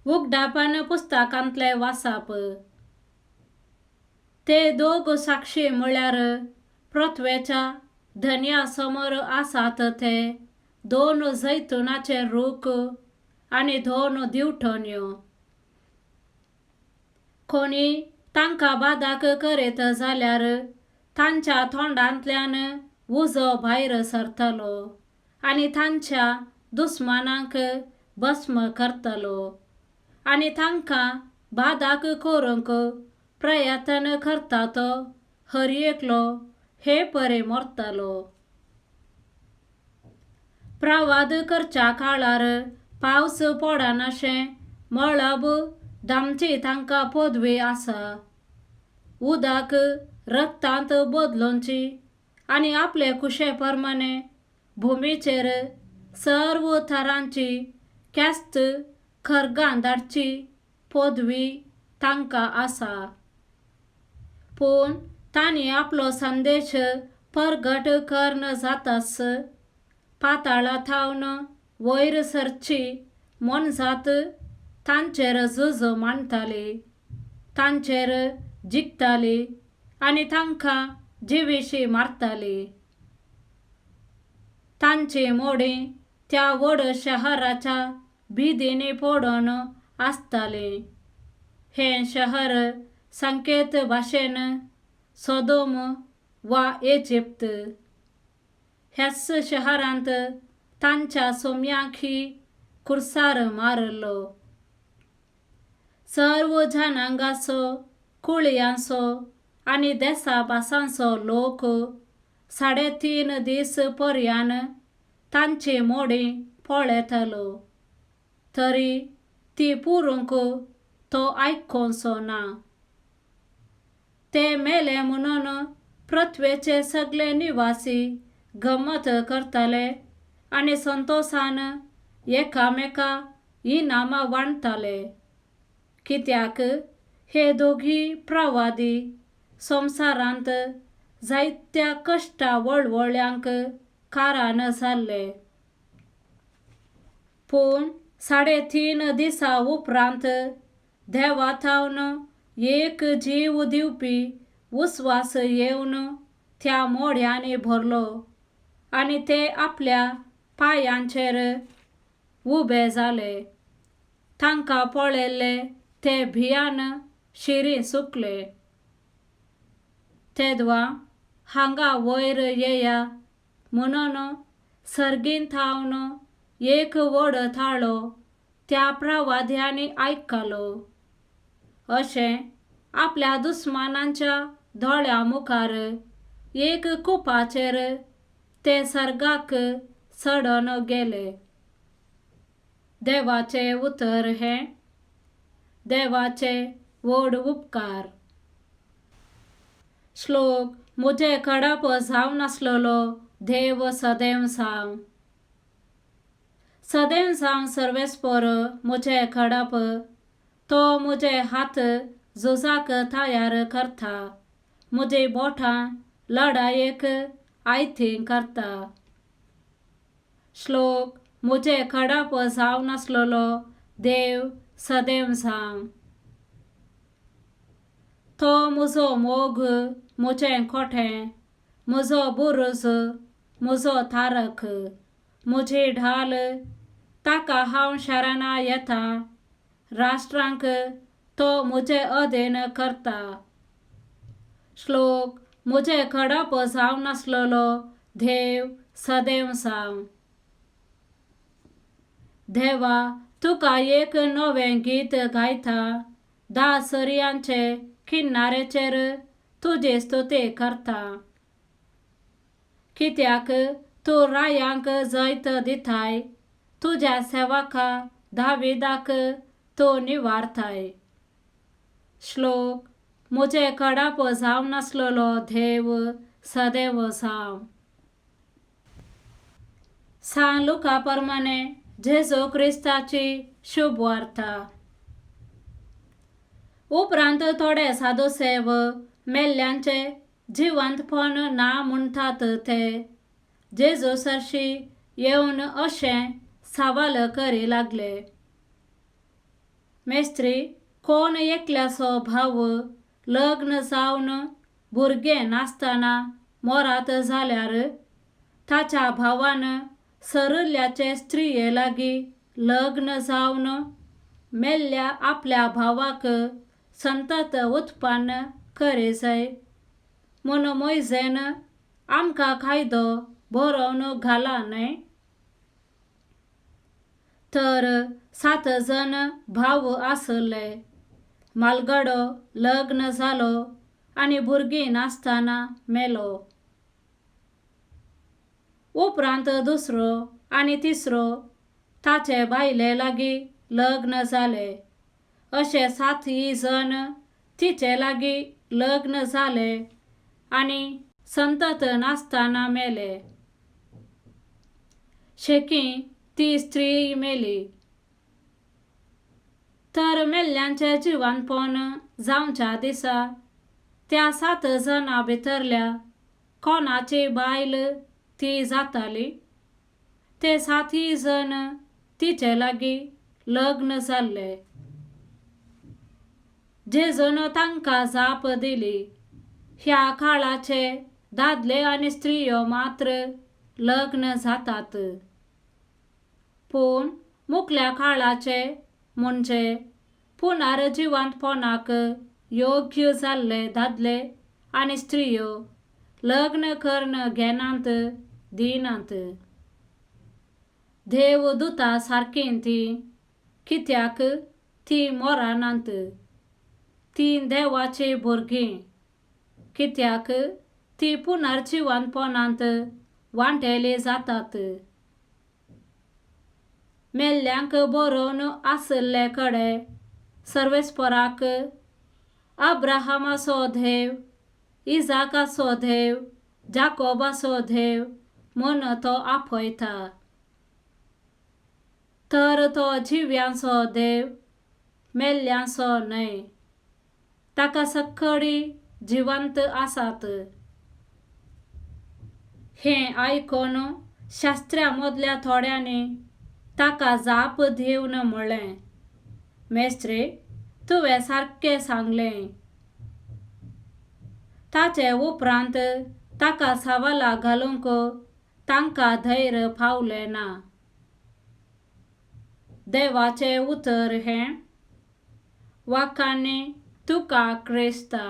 उगडापण पुस्तकांतलें वाचप. ते दोग साक्षी म्हळ्यार पृथ्वेच्या धनया समोर आसात ते दोन जैतुनाचे रूख आनी दोन दिवटण्यो. कोणी तांकां बादाक करीत जाल्यार तांच्या तोंडांतल्यान उजो भायर सरतलो आनी तांच्या दुस्मानांक भस्म करतलो आनी तांकां बादाक करूंक प्रयत्न करता तो हर एकलो हे परे मरतलो. प्रवाद करच्या काळार पावस पडनाशें मळब धांपची तांकां पदवी आसा. उदक रक्तांत बदलोवची आनी आपले खुशे प्रमाणे भुमीचेर सर्व थरांची ख्यास्त खर्गां धाडची पदवी तांकां आसा. पूण तांणी आपलो संदेश परगट कर्ण जाताच पाताळा थावन वयर सरची मोनजात तांचेर झूज मांडटाली, तांचेर जिखताली आनी तांकां जिविशी मारताली. तांची मोडीं त्या व्हड शहराच्या भिदींनी पडून आसतालीं. हें शहर संकेत भाशेन सोदोम वा इजिप्त. ह्याच शहरांत तांच्या सोम्यांकय खुर्सार मारलो. सर्व जनांगाचो, कुळयांचो आनी देसा भासांचो लोक 3.5 दीस पर्यान तांची मोडीं पळयतलो, तरी ती पुरूंक तो आयकुचो ना. ते मेले म्हणून पृथ्वेचे सगळे निवासी गमत करताले आनी संतोशान एकामेका इनामां वांट्टाले, कित्याक हे दोगी प्रवादी संवसारांत जायत्या कश्टा वळवळ्यांक कारण जाल्ले. पूण 3.5 दिसां उपरांत देवा थावन एक जीव दिवपी उस्वास येवन त्या मोड्यांनी भरलो आनी ते आपल्या पांयांचेर उबे जाले. तांकां पळयल्ले ते भियान शिरी सुकले. तेदवा हांगा वयर येया म्हणून सर्गीन थावन एक व्हड थाळो त्या प्रवाद्यांनी आयकलो. अशें आपल्या दुस्मानांच्या दोळ्यां मुखार एक कुपाचेर ते सर्गाक चडून गेले. देवाचें उतर हें देवाचे व्हड उपकार. श्लोक. म्हजें कडप जावन आसलेलो देव सदैव जावं. सदैव जावं सर्वेस्पर म्हजें कडप, तो म्हजे हात झुजाक तयार करता, म्हजी बोटां लडायेक आयती करता. श्लोक. म्हजें कडप जावन आसलेलो देव सदैव जावं. तो म्हजो मोग, म्हजें कोटें, म्हजो बुरुज, म्हजो तारक, म्हजी ढाल, ताका हांव शरणा येता. राष्ट्रांक तो म्हजे अधीन करता. श्लोक. म्हजें कडप जावन आसलेलो देव सदैव जावं. देवा तुका एक नवें गीत गायता, धा सरयांचे किनारेचेर तुजी स्तुती करता. कित्याक तूं रायांक जैत दिताय, तुज्या सेवका दाविदाक तूं निवारताय. श्लोक. म्हजें कडप जावन आसलेलो देव सदैव जावं. सान लुका प्रमाणे जेजू क्रिस्ताची शुभवार्ता. उपरांत थोडे साधुसेव मेल्ल्यांचे जिवंतपण ना म्हणटात ते जेजू सरशी येवन अशें सवाल करी लागले. मेस्त्री, कोण एकल्याचो भाव लग्न जावन भुरगें नासतना मोरात जाल्यार ताच्या भावान सरिल्ल्याचे स्त्रिये लागीं लग्न जावन मेल्ल्या आपल्या भावाक संतत उत्पन्न करीजाय म्हूण मोयजेन आमकां कायदो बरोवन घाला न्हय. तर 7 जण भाव आसले. म्हालगडो लग्न जालो आनी भुरगीं नासतना मेलो. उपरांत दुसरो आनी तिसरो ताचे बायले लागीं लग्न जाले. अशे 7 जण तिचे लागीं लग्न जाले आनी संतत नासतना मेले. शेकी ती स्त्री मेली. तर मेल्ल्यांचे जिवानपण जावच्या दिसा त्या 7 जाणां भितरल्या कोणाची बायल ती जाताली? ते 7 जण तिचे लागीं लग्न जाल्ले. जेजून तांकां जाप दिली, ह्या काळाचे दादले आनी स्त्रियो मात्र लग्न जातात, पूण मुखल्या काळाचे म्हणजे पुनर्जिवंतपणाक योग्य जाल्ले दादले आनी स्त्रियो लग्न करून घेनात दिनात. देवदूता सारकीं तीं, कित्याक तीं मोरानात. तीं देवाचीं भुरगीं, कित्याक तीं पुनर्जिवंतपणांत वांटेली जातात. मेल्ल्यांक बरोवन आशिल्ले कडेन सर्वेस्पराक अब्राहमाचो देव, इजाकाचो देव, जाकोबाचो देव म्हूण तो आपयता. तर तो जिव्यांचो देव, मेल्ल्यांचो न्हय. ताका सगळीं जिवंत आसात. हें आयकून शास्त्र्यां मदल्या थोड्यांनी ताका जाप दिवन म्हळें, मेस्त्री, तुवें सारकें सांगलें. ताचे उपरांत ताका सवालां घालूंक तांकां धैर्य पावलें ना. देवाचें उतर हें वाकांनी तुका क्रिस्ता.